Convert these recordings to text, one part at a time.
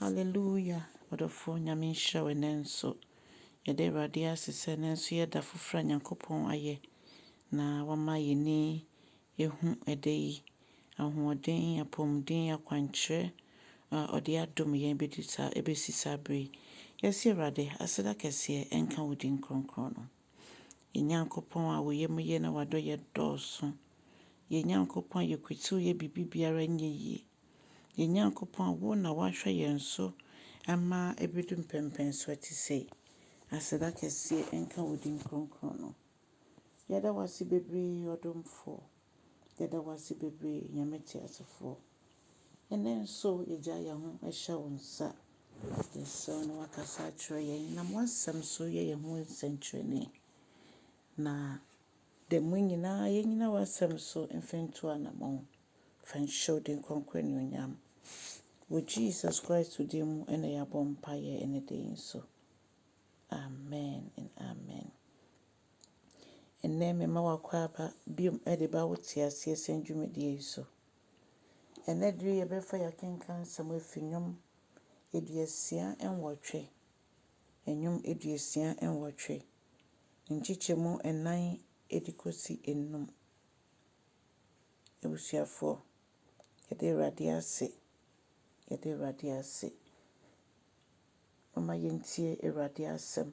Hallelujah ɔdɔfoɔ Nyame nhyira wo ɛnɛ nso. Yɛda Awurade ase sɛ ɛnɛ nso yɛ da foforɔ a Nyankopɔn ayɛ na wama yɛni ehu ɛda yi. Ahoɔden, apɔmuden, akwankyerɛ a ɔde adom yɛn bɛdi saa ɛbɛsi saa bere yi. Yɛse Awurade aseda kɛseɛ ɛnka wo din kronkron no. Yɛn Nyankopɔn a wo yam ye na w'adɔyɛ dɔɔso. Yɛn Nyankopɔn a yɛkwatiw yɛ biribi biara nyɛ yie. Yɛn Nyankopɔn a wo na woahwɛ yɛn so ama ɛbɛdu mpɛmpɛnsoɔ te sei. Aseda kɛseɛ nka wo din kronkron no. Yɛda wo ase bebree ɔdomfoɔ. Yɛda wo ase bebree Nyame teasefoɔ. Ɛnnɛ nso yɛgya yɛn ho hyɛ wo nsa. Yɛsrɛ wo na wakasa akyerɛ yɛn nam w'asɛm so yɛ yɛn ho nsɛnkyerɛnne. Na da mu nyinaa yɛnyina w'asɛm so mfa ntu anammɔn. Fa nhyɛ wo din kronkron anuonyam. Wɔ Jesus Christ din mu ɛna yɛabɔ mpaeɛ ɛne da yi nso. Amen and amen. Ɛnnɛ mema w'akwaaba biom ɛde ba wo te aseɛ sɛn dwumadie yi so. Ɛnnɛ dere yɛbɛfa yɛakenkan nsɛm afi nnwom 68. Nnwom 68. Nkyekyɛmu 4 de kɔsi 5. Abusuafoɔ, yɛda Awurade ase. Yɛda Awurade ase. Momma yɛntie Awurade asɛm.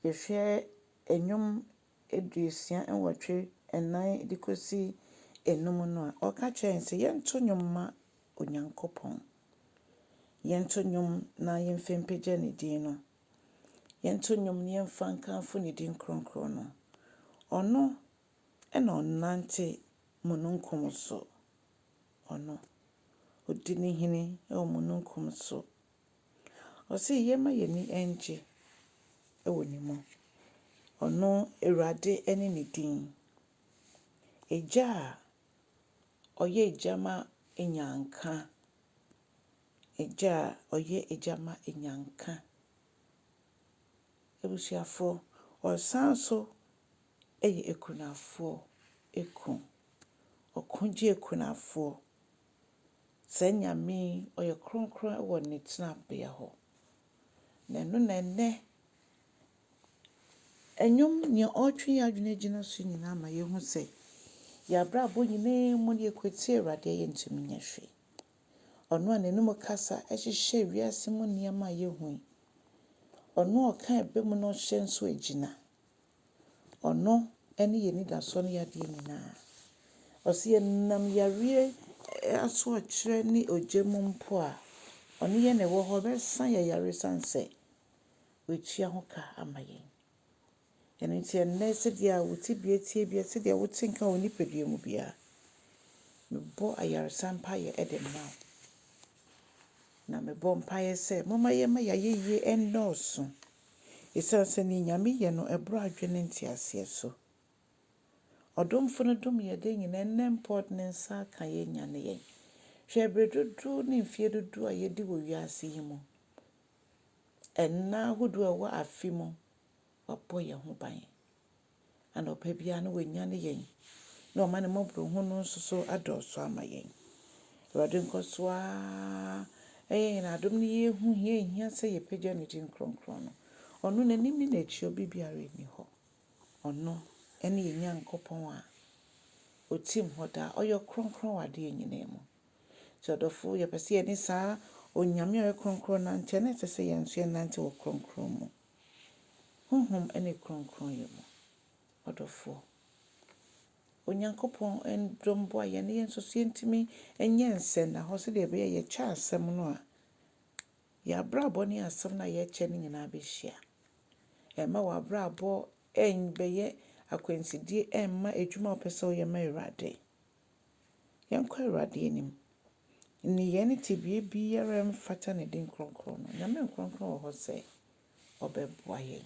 Yɛhwɛ nnwom 68 4 de kɔsi 5 no a, ɔka kyerɛ yɛn sɛ yɛnto nnwom mma Onyankopɔn. Yɛnto nnwom na yɛmfa mpagya ne din no. Yɛnto nnwom na yɛmfa nkamfo ne din kronkron no. Ɔno ɛna ɔnante mununkum so. Ɔno, odi ne hene wɔ mununkum so. Ɔse yɛmma yɛn ani ngye wɔ ne mu. Ɔno Awurade ne ne din. Agya a ɔyɛ agya ma anyanka. Agya a ɔyɛ agya ma anyanka. Abusuafoɔ, ɔsan so yɛ akunafoɔ ku. Ɔko gye akunafoɔ. Saa Nyame yi, ɔyɛ kronkron wɔ ne tenabea hɔ. Na ɛno na ɛnnɛ nnwom nea ɔretwe yɛn adwene agyina so nyinaa ma yɛhu sɛ yɛn abrabɔ nyinaa mu no yɛkwatie Awurade a yɛntumi nyɛ hwee. Ɔno a n'anom kasa hyehyɛ wiase mu nneɛma a yɛhu yi. Ɔno a ɔka ɛbɛ mu na ɔhyɛ nso agyina. Ɔno ne yɛn anidasoɔ ne yɛn adeɛ nyinaa. Ɔse yɛnam yareɛ asoɔkyerɛ ne ogya mu mpo a, ɔne yɛn na ɛwɔ hɔ. Ɔbɛsa yɛn yare ɛsiane sɛ watua ho ka ama yɛn. Ɛno nti ɛnnɛ sɛdeɛ wo tebea tie bia, sɛdeɛ wote nka wɔ nipadua mu biara, mebɔ ayaresa mpaeɛ de ma wo. Na mebɔ mpaeɛ sɛ momma yɛmma yɛayɛyie nnɔɔso. Ɛsiane sɛ nea Nyame yɛ no ɛboro adwene nteaseɛ so. Ɔdomfo no dom yɛn da nyinaa ɛnnɛ mpo ɔde ne nsa aka yɛn nyane yɛn. Hwɛ berɛ dodoɔ ne mfeɛ dodoɔ a yɛdi wɔ wiase yi mu. Ɛnna ahodoɔ a ɛwɔ afe mu, wabɔ yɛn ho ban. Anɔpa biara na wanyane yɛn na ɔma ne mmɔborɔhunu no nso so adɔɔso ama yɛn. Awurade nkɔ so ara ɛyɛ yɛn adom na yɛhu hia ehia sɛ yɛpagya ne din kronkron no. Ɔno n'anim ne n'akyi obi biara nni hɔ. Ɔno ne yɛn Nyankopɔn a otim hɔ daa. Ɔyɛ kronkron wɔ adeɛ nyinaa mu. Nti ɔdɔfo yɛpɛ sɛ yɛne saa Onyame a ɔyɛ kronkron nante a na ɛsɛ sɛ yɛn nso yɛnante wɔ kronkron mu. Honhom ne kronkronyɛ mu. Ɔdɔfoɔ, Onyankopɔn ndom boa yɛn na yɛn nso so yɛntumi nyɛ nsɛnnahɔ sɛdeɛ ɛbɛyɛ yɛkyɛ asɛm no a, yɛn abrabɔ ne asɛm no a yɛkyɛ no nyinaa bɛhyia. Ɛmma w'abrabɔ ɛmbɛyɛ akwansidie ɛmma adwuma a wopɛ sɛ woyɛ ma Awurade. Yɛnkɔ Awurade anim. Nneyɛe ne tebea biara mfata ne din kronkron no. Nyame nkronkron wɔ hɔ sɛ ɔbɛboa yɛn.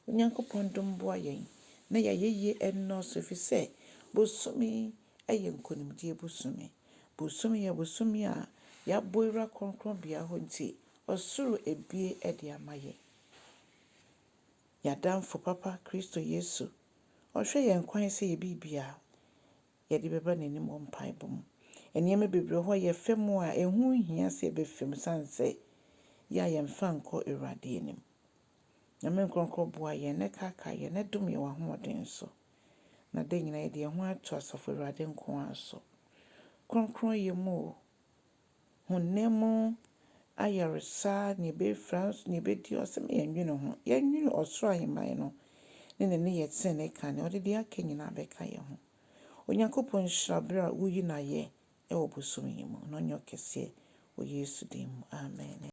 Onyankopɔn dom boa yɛn na yɛayɛyie nnɔɔso ɛfiri sɛ bosome yɛ nkonimdie bosome. Bosome yɛ bosome a yɛabɔ awura kronkronbea hɔ nti ɔsoro ebie de ama yɛn. Yɛadamfo papa Kristo Yesu, ɔhwɛ yɛn kwan sɛ yɛ biribiara yɛde bɛba n'anim wɔ mpaebɔ mu. Nneɛma bebree wɔ hɔ a yɛfa mu a ɛho nhia sɛ yɛbɛfa mu sane sɛ yɛ a yɛmfa nkɔ Awurade anim. Nyame nkrɔnkrɔn boa yɛn na kaakae yɛn na dom yɛn w'ahoɔden so. Na da nyinaa yɛde yɛn ho ato Asafo Awurade nko ara so. Krɔnkrɔn yɛ mu o, honam mu ayaresa, nea ɛbɛfira nso, nea ɛbɛdi ɔsɛ ma yɛnnwene ho. Yɛnnwene ɔsoro ahemman no ne ne nneyɛe tenenee ka ne ɔde deɛ aka nyinaa bɛka yɛn ho. Onyankopɔn nhyira berɛ a woyi no ayɛ wɔ bosome yi mu na ɔnyɛ ɔkɛseɛ wɔ Yesu din mu. Amen.